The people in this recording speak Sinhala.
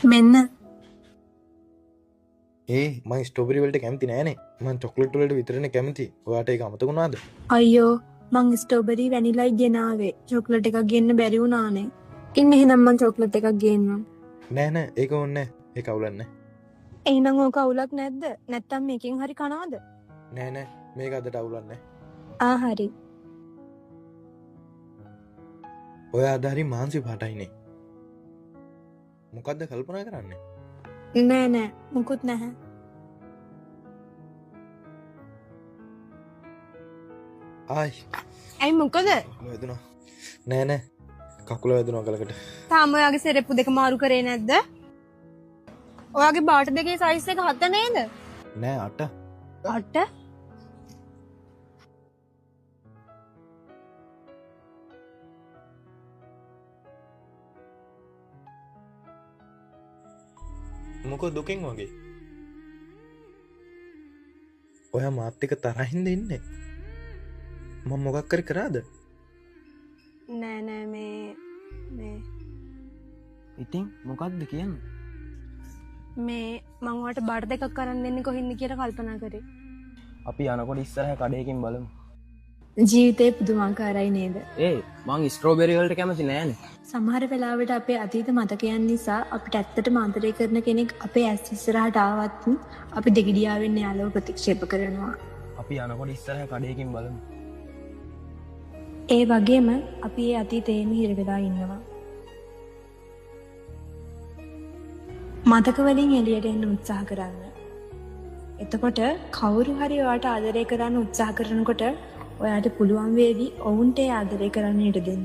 මෙන්න. ඒ මං ස්ට්‍රෝබෙරි වලට කැමති නෑනේ. මං චොක්ලට් වලට විතරනේ කැමති. ඔයාට ඒක අමතක වුණාද? අයියෝ මං ස්ට්‍රෝබෙරි වැනිලයි ගෙනාවේ. චොක්ලට් එකක් ගේන්න බැරි වුණානේ. ඉතින් එහෙනම් මං චොක්ලට් එකක් ගේන්නම්. නෑ නෑ ඒක ඕනේ නෑ. ඒක අවුලක් නෑ. එහෙනම් ඕක අවුලක් නැද්ද? නැත්තම් මේකෙන් හරි කනවද? නෑ නෑ මේක අදට අවුලක් නෑ. ආ හරි. ඔයා අද හරි මහන්සි පාටයිනේ. මොකද්ද කල්පනා කරන්නේ? නෑ නෑ මුකුත් නැහැ. ආයි. ඇයි මොකද? වැදුනා. නෑ නෑ කකුල වැදුනා ගලකට. තාම ඔයාගේ සෙරෙප්පු දෙක මාරු කරේ නැද්ද? ඔයාගේ බාට දෙකේ සයිස් එක 7 නේද? නෑ 8. 8? මොකෝ දුකෙන් වගේ? ඔයා මාත් එක්ක තරහින්ද ඉන්නේ? මම මොකක් හරි කරාද? නෑ නෑ මේ මේ ඉතින් මොකක්ද කියන්නේ? මේ මං ඔයාට බාට දෙකක් අරන් දෙන්නේ කොහින්ද කියලා කල්පනා කරේ. අපි යනකොට ඉස්සරහ කඩේකින් බලමු. ජීවිතේ පුදුමාකාරයි නේද? ඒ මං ස්ට්‍රෝබෙරි වලට කැමති නෑනේ. සමහර වෙලාවට අපේ අතීත මතකයන් නිසා අපිට ඇත්තටම ආදරය කරන කෙනෙක් අපේ ඇස් ඉස්සරහට ආවත් අපි දෙගිඩියාවෙන් එයාලව ප්‍රතික්ෂේප කරනවා. අපි යනකොට ඉස්සරහ කඩේකින් බලමු. ඒ වගේම අපි ඒ අතීතයේම හිර වෙලා ඉන්නවා. මතක වලින් එළියට එන්න උත්සාහ කරන්න. එතකොට කවුරු හරි ඔයාට ආදරය කරන්න උත්සාහ කරනකොට ඔයාට පුළුවන් වේවි ඔවුන්ට ඒ ආදරය කරන්න ඉඩ දෙන්න.